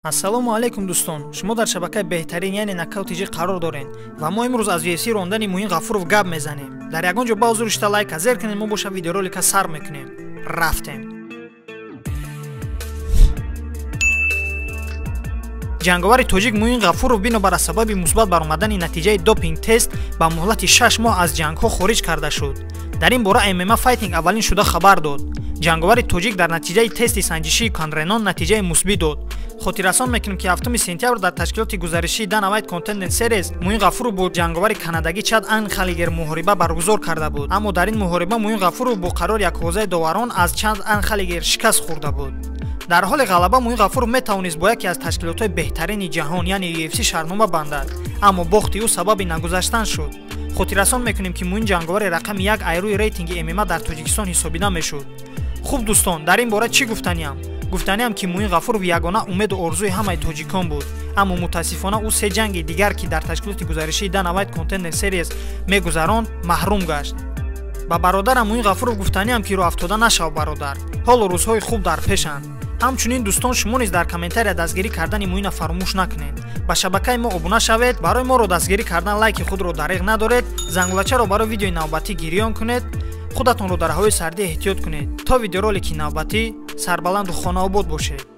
Ассалому алайкум дӯстон, шумо дар шабакаи беҳтарин, яъне Нокаут ТЖ қарор доред ва мо имрӯз аз UFC рондани Муин Ғафуров гап мезанем. Дар ягон ҷо ба ҳузур шита лайка зер кунед, мо боша видеоролика сар мекунем. Рафтем. Ҷанговари тоҷик Муин Ғафуров бинобар аз сабаби мусбат баромадани натиҷаи допинг тест ба муҳлати 6 моҳ аз ҷангҳо хориҷ карда шуд. Дар ин бора MMA Fighting аввалин шуда хабар дод. Ҷанговари тоҷик дар натиҷаи тести санҷишии кандренон натиҷаи мусбӣ дод. Хотиррасон мекунем, ки 7 сентябр дар ташкилоти гузаришии Dana White Contender Series Муин Ғафуров бо ҷанговари канадагӣ Чад Анхалигер муҳориба баргузор карда буд. Аммо дар ин муҳориба Муин Ғафуров бо қарори якҳозаи доварон аз Чад Анхалигер шикаст хӯрда буд. Дар ҳоли ғалаба Муин Ғафуров метавонист бо яке аз ташкилотҳои беҳтарини ҷаҳон, яъне UFC шартнома бандад, аммо бохти ӯ сабаби нагузаштан шуд. Хотиррасон мекунем, ки Муин ҷанговари рақами 1 айрӯи рейтинги MMA дар Тоҷикистон ҳисобида мешуд. Хуб дӯстон, дар ин бора чӣ гуфтаниям? Гуфтаниам, ки Муин Ғафуров ягона умеду орзуи ҳамаи тоҷикон буд, аммо мутаассифона ӯ се ҷанги дигар, ки дар ташкилоти гузаришии Dana White Contender Series мегузаронд, маҳрум гашт. Ба бародарам Муин Ғафуров гуфтаниам, ки рӯафтода нашав бародар, ҳоло рӯзҳои хуб дар пешанд. Ҳамчунин дӯстон, шумо низ дар комментария дастгирӣ кардани Муина фаромӯш накунед. Ба шабакаи мо обуна шавед, барои моро дастгирӣ кардан лайки худро дариғ надоред, зангулачаро барои видеои навбатӣ гирён кунед, худатонро дар ҳавои сардӣ эҳтиёт кунед. То видеоролики навбатӣ сарбаланду хонаобод бошед.